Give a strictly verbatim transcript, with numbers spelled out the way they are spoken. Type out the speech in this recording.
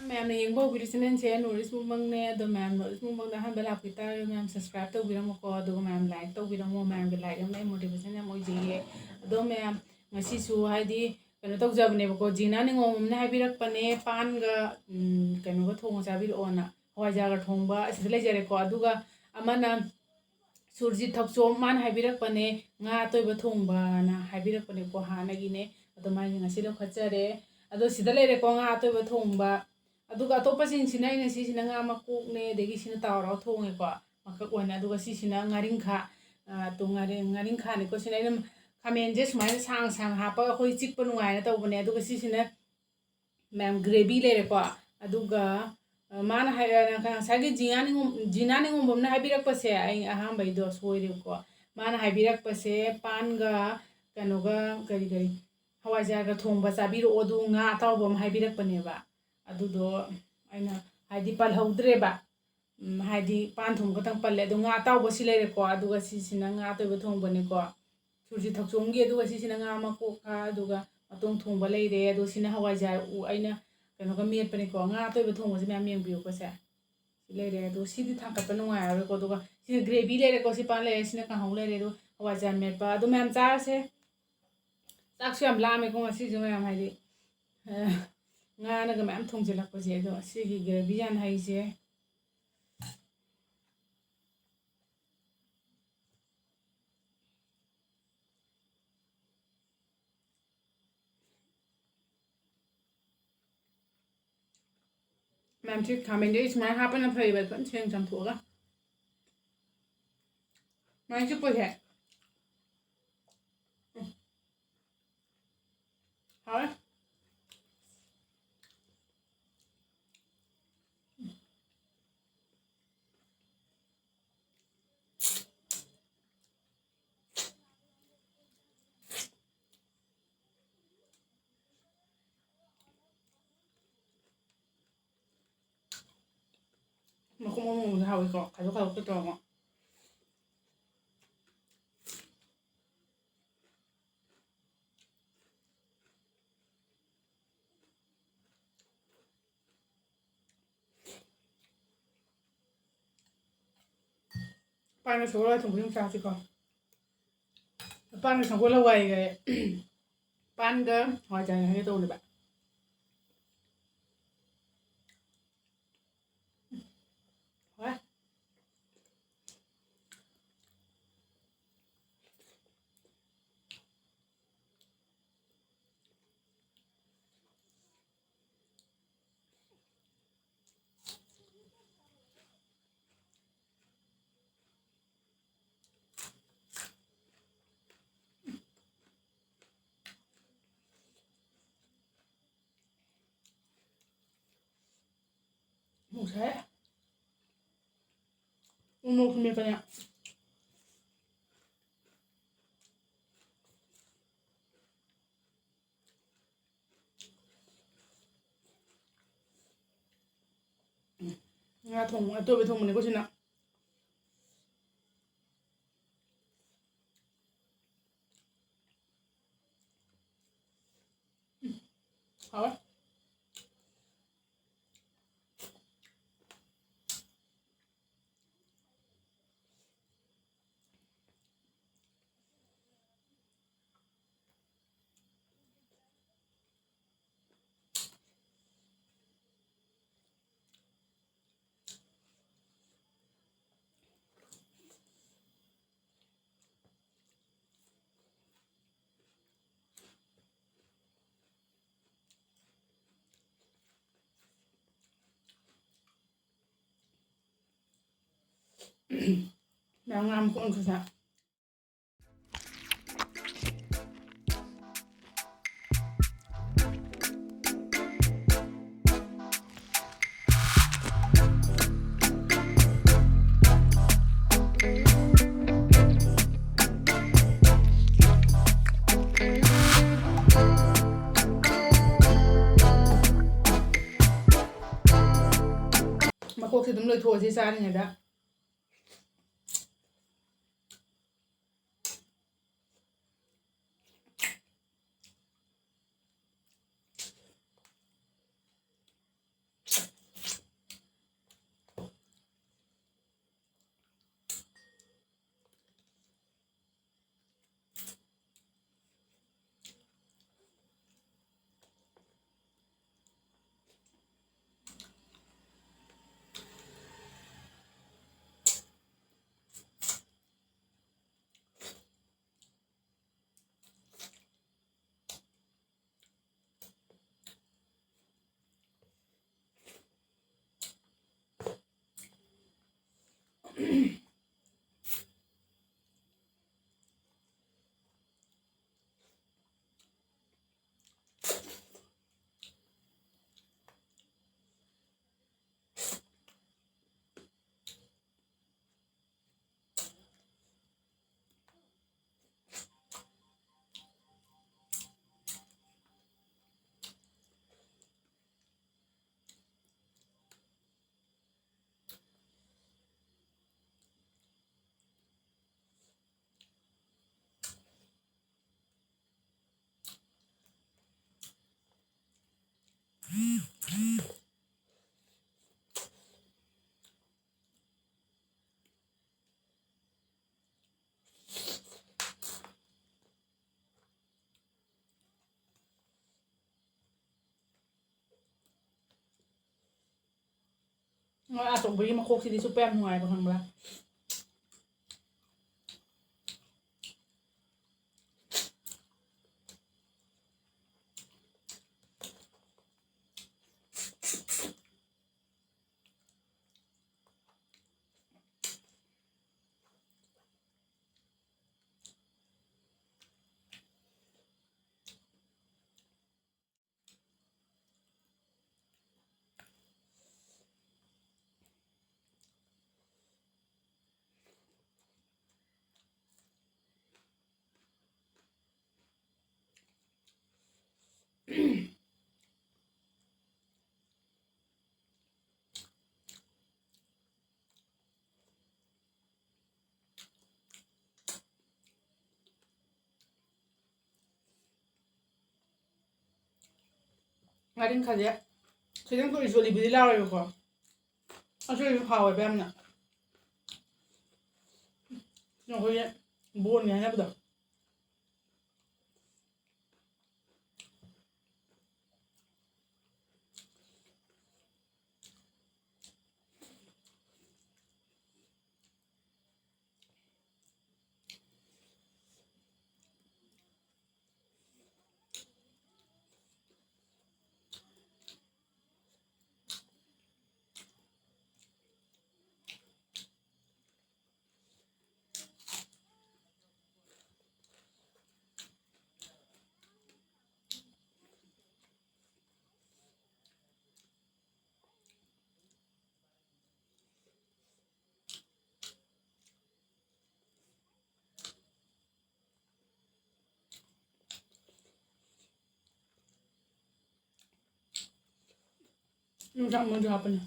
ꯃꯌꯥꯝꯅ ꯌꯦꯡꯕ ꯍꯧꯕꯤꯔꯤꯁꯤ ꯅꯦꯟꯁꯦ ꯅꯣꯔꯤꯁ ꯃꯨꯛꯕꯪꯅꯦ꯫ ꯑꯗꯣ ꯃꯌꯥꯝ ꯅꯣꯔꯤꯁ ꯃꯨꯛꯕꯪꯗ ꯑꯍꯥꯟꯕ ꯂꯥꯛꯄꯤ ꯇꯥꯔꯒꯗꯤ ꯃꯌꯥꯝ subscribe ꯇꯧꯕꯤꯔꯝꯃꯨꯀꯣ, ꯑꯗꯨꯒ ꯃꯌꯥꯝ like ꯇꯧꯕꯤꯔꯝꯃꯣ꯫ ꯃꯌꯥꯝꯒꯤ like ꯑꯃꯅ ꯑꯩ motivation ꯌꯥꯝ ꯑꯣꯏꯖꯩꯌꯦ꯫ ꯑꯗꯣ ꯃꯌꯥꯝ, ꯉꯁꯤꯁꯨ ꯍꯥꯏꯗꯤ ꯀꯩꯅꯣ ꯇꯧꯖꯕꯅꯦꯕꯀꯣ, ꯖꯤꯅꯥ ꯅꯤꯉꯣꯝꯕꯝꯅ ꯍꯥꯏꯕꯤꯔꯛꯄꯅꯦ, ꯄꯥꯟꯒ, ꯎꯝ, ꯀꯩꯅꯣꯒ ꯊꯣꯡꯉ ꯆꯥꯕꯤꯔꯛꯑꯣꯅ, ꯍꯋꯥꯏꯖꯥꯔꯒ ꯊꯣꯡꯕ ꯑꯁꯤꯗ ꯂꯩꯖꯔꯦꯀꯣ꯫ ꯑꯗꯨꯒ ꯑꯃꯅ ꯁꯨꯔꯖꯤꯠ ꯊꯛꯆꯣꯝ, ꯃꯥꯅ ꯍꯥꯏꯕꯤꯔꯛꯄꯅꯦ, ꯉꯥ ꯑꯇꯣꯏꯕ ꯊꯣꯡꯕꯅ ꯍꯥꯏꯕꯤꯔꯛꯄꯅꯦꯀꯣ, ꯍꯥꯟꯅꯒꯤꯅꯦ꯫ ꯑꯗꯣ ꯃꯥꯒꯤ ꯉꯁꯤ ꯂꯧꯈꯠꯆꯔꯦ꯫ ꯑꯗꯣ ꯁꯤꯗ ꯂꯩꯔꯦꯀꯣ, ꯉꯥ ꯑꯇꯣꯏꯕ ꯊꯣꯡꯕ꯫ ꯑꯗꯨꯒ ꯑꯇꯣꯞꯄꯁꯤꯡꯁꯤꯅ, ꯑꯩꯅ ꯁꯤꯁꯤꯅ ꯉꯥ ꯃꯀꯣꯛꯅꯦ, ꯑꯗꯒꯤ ꯁꯤꯅ ꯇꯥꯎꯔꯒ ꯊꯣꯡꯉꯦꯀꯣ, ꯃꯀꯛ ꯑꯣꯏꯅ꯫ ꯑꯗꯨꯒ ꯁꯤꯁꯤꯅ ꯉꯥꯔꯤꯡꯈꯥ, ꯑ, ꯇꯨ-, ꯉꯥꯔꯤ-, ꯉꯥꯔꯤꯡꯈꯥꯅꯤꯀꯣ꯫ ꯁꯤꯅ ꯑꯩꯅ ꯈꯥꯃꯦꯟꯁꯦ ꯁꯨꯃꯥꯏꯅ ꯁꯥꯡ ꯁꯥꯡ ꯍꯥꯞꯄꯒ ꯑꯩꯈꯣꯏ ꯆꯤꯛꯄ ꯅꯨꯡꯉꯥꯏꯅ ꯇꯧꯕꯅꯦ꯫ ꯑꯗꯨꯒ ꯁꯤꯁꯤꯅ ꯃꯌꯥꯝ gravy ꯂꯩꯔꯦꯀꯣ꯫ ꯑꯗꯨꯒ, ꯑ, ꯃꯥꯅ ꯍꯥꯏ-, ꯑ, ꯉꯁꯥꯏꯒꯤ ꯖꯤꯅꯥ ꯅꯤꯉꯣꯝ-, ꯖꯤꯅꯥ ꯅꯤꯉꯣꯝꯕꯝꯅ ꯍꯥꯏꯕꯤꯔꯛꯄꯁꯦ, ꯑꯩ ꯑꯍꯥꯟꯕꯩꯗꯣ ꯁꯣꯏꯔꯦꯕꯀꯣ꯫ ꯃꯥꯅ ꯍꯥꯏꯕꯤꯔꯛꯄꯁꯦ ꯄꯥꯟꯒ ꯀꯩꯅꯣꯒ, ꯀꯔꯤ ꯀꯔꯤ, ꯍꯋꯥꯏꯖꯥꯔꯒ ꯊꯣꯡꯕ ꯆꯥꯕꯤꯔꯛꯑꯣ, ꯑꯗꯨ ꯉꯥ ꯑꯇꯥꯎꯕ ꯑꯃ ꯍꯥꯏꯕꯤꯔꯛꯄꯅꯦꯕ꯫ ꯑꯗꯨꯗꯣ ꯑꯩꯅ ꯍꯥꯏꯗꯤ ꯄꯜꯍꯧꯗ꯭ꯔꯦꯕ꯫ ꯎꯝ, ꯍꯥꯏꯗꯤ ꯄꯥꯟ ꯊꯣꯡꯕ ꯈꯛꯇꯪ ꯄꯜꯂꯦ꯫ ꯑꯗꯣ ꯉꯥ ꯑꯇꯥꯎꯕ ꯁꯤ ꯂꯩꯔꯦꯀꯣ, ꯑꯗꯨꯒ ꯁꯤꯁꯤꯅ ꯉꯥ ꯑꯇꯣꯏꯕ ꯊꯣꯡꯕꯅꯦꯀꯣ꯫ ꯁꯨꯔꯖꯤꯠ ꯊꯛꯆꯣꯝꯒꯤ, ꯑꯗꯨꯒ ꯁꯤꯁꯤꯅ ꯉꯥ ꯃꯀꯣꯛ, ꯉꯥ, ꯑꯗꯨꯒ ꯃꯇꯣꯡ ꯊꯣꯡꯕ ꯂꯩꯔꯦ꯫ ꯑꯗꯣ ꯁꯤꯅ ꯍꯋꯥꯏꯖꯥꯔ ꯎ-, ꯑꯩꯅ ꯀꯩꯅꯣꯒ ꯃꯦꯠꯄꯅꯤꯀꯣ꯫ ꯉꯥ ꯑꯇꯣꯏꯕ ꯊꯣꯡꯕꯁꯦ ꯃꯌꯥꯝ ꯌꯦꯡꯕꯤꯌꯨꯀꯣ ꯁꯦ꯫ ꯁꯤ ꯂꯩꯔꯦ꯫ ꯑꯗꯣ ꯁꯤꯗꯤ ꯊꯥꯡꯒꯠꯄ ꯅꯨꯡꯉꯥꯏꯔꯔꯣꯏꯀꯣ꯫ ꯑꯗꯨꯒ ꯁꯤꯅ gravy ꯂꯩꯔꯦꯀꯣ, ꯁꯤ ꯄꯥꯟ ꯂꯩꯔꯦ, ꯁꯤꯅ ꯀꯥꯡꯍꯧ ꯂꯩꯔꯦ꯫ ꯑꯗꯣ ꯍꯋꯥꯏꯖꯥꯔ ꯃꯦꯠꯄ꯫ ꯑꯗꯣ ꯃꯌꯥꯝ ꯆꯥꯔꯁꯦ꯫ ꯆꯥꯛꯁꯨ ꯌꯥꯝ ꯂꯥꯝꯃꯦꯀꯣ ꯉꯁꯤꯁꯦ ꯃꯌꯥꯝ, ꯍꯥꯏꯗꯤ, ꯑ, ꯉꯥꯅꯒ ꯃꯌꯥꯝ ꯊꯣꯡꯖꯤꯜꯂꯛꯄꯁꯦ꯫ ꯑꯗꯣ ꯁꯤꯒꯤ gravy ꯌꯥꯟ ꯍꯩꯁꯦ꯫ ꯃꯌꯥꯝꯁꯤ ꯈꯥꯃꯦꯟꯁꯦ ꯑꯩ ꯁꯨꯃꯥꯏꯅ ꯍꯥꯞꯄꯅ ꯐꯩꯕ, ꯐꯖꯅ ꯁꯦꯡ ꯆꯥꯝꯊꯣꯛꯑꯒ꯫ ꯁꯨꯃꯥꯏꯅ ꯆꯨꯞꯄꯁꯦ꯫ ꯎꯝ꯫ ꯍꯥꯎꯔꯦ꯫ ꯃꯈꯨꯝ ꯑꯃꯨꯛ ꯑꯃꯨꯛꯁꯨ ꯍꯥꯎꯋꯤꯀꯣ, ꯈꯥꯏꯗꯣꯛ ꯈꯥꯏꯗꯣꯛꯇ ꯇꯧꯔꯒ꯫ ꯄꯥꯟꯒ ꯁꯒꯣꯜ ꯍꯋꯥꯏ ꯊꯣꯡꯕꯁꯨ ꯑꯗꯨꯝ ꯆꯥꯁꯤꯀꯣ꯫ ꯄꯥꯟꯒ ꯁꯒꯣꯜ ꯍꯋꯥꯏꯒ, ꯄꯥꯟꯒ ꯍꯋꯥꯏꯖꯥꯔꯒ ꯍꯥꯏꯒꯦ ꯇꯧꯕꯅꯦꯕ꯫ ꯍꯣꯏ꯫ ꯃꯣꯔꯣꯛ ꯁꯥꯏ꯫ ꯎ ꯃꯣꯔꯣꯛꯁꯨ ꯃꯦꯠꯄꯅꯦ꯫ ꯎꯝ, ꯉꯥ ꯊꯣꯡꯕ, ꯑꯇꯣꯏꯕ ꯊꯣꯡꯕꯅꯤꯀꯣ ꯁꯤꯅ꯫ ꯎꯝ, ꯍꯥꯎꯋꯦ꯫ ꯃꯌꯥꯝ ꯉꯥ ꯃꯈꯣꯡ ꯈꯨꯠꯁꯦ꯫ ꯀꯣꯛꯁꯦ ꯑꯗꯨꯝ ꯂꯣꯏꯊꯣꯛꯑꯁꯤ ꯆꯥꯔꯤꯉꯩꯗ꯫ ꯉꯥ ꯑꯆꯧꯕꯒꯤ ꯃꯈꯣꯛꯁꯤꯗꯤ ꯆꯨꯞꯄ ꯌꯥꯝ ꯅꯨꯡꯉꯥꯏꯕ, ꯈꯪꯕ꯭ꯔꯥ? ꯉꯥꯔꯤꯡꯈꯥꯁꯦ ꯈꯤꯇꯪ ꯀꯨꯏꯔꯁꯨ ꯂꯤꯕꯨꯗꯤ ꯂꯥꯎꯔꯣꯏꯕꯀꯣ꯫ ꯑꯁꯤꯁꯨ ꯍꯥꯎꯋꯦꯕ ꯌꯥꯝꯅ꯫ ꯑꯩꯈꯣꯏꯒꯤ ꯕꯣꯟꯅꯤ ꯍꯥꯏꯅꯕꯗꯣ꯫ ꯌꯣꯡꯆꯥꯛ ꯃꯔꯨꯁꯨ ꯍꯥꯞꯄꯅꯤ꯫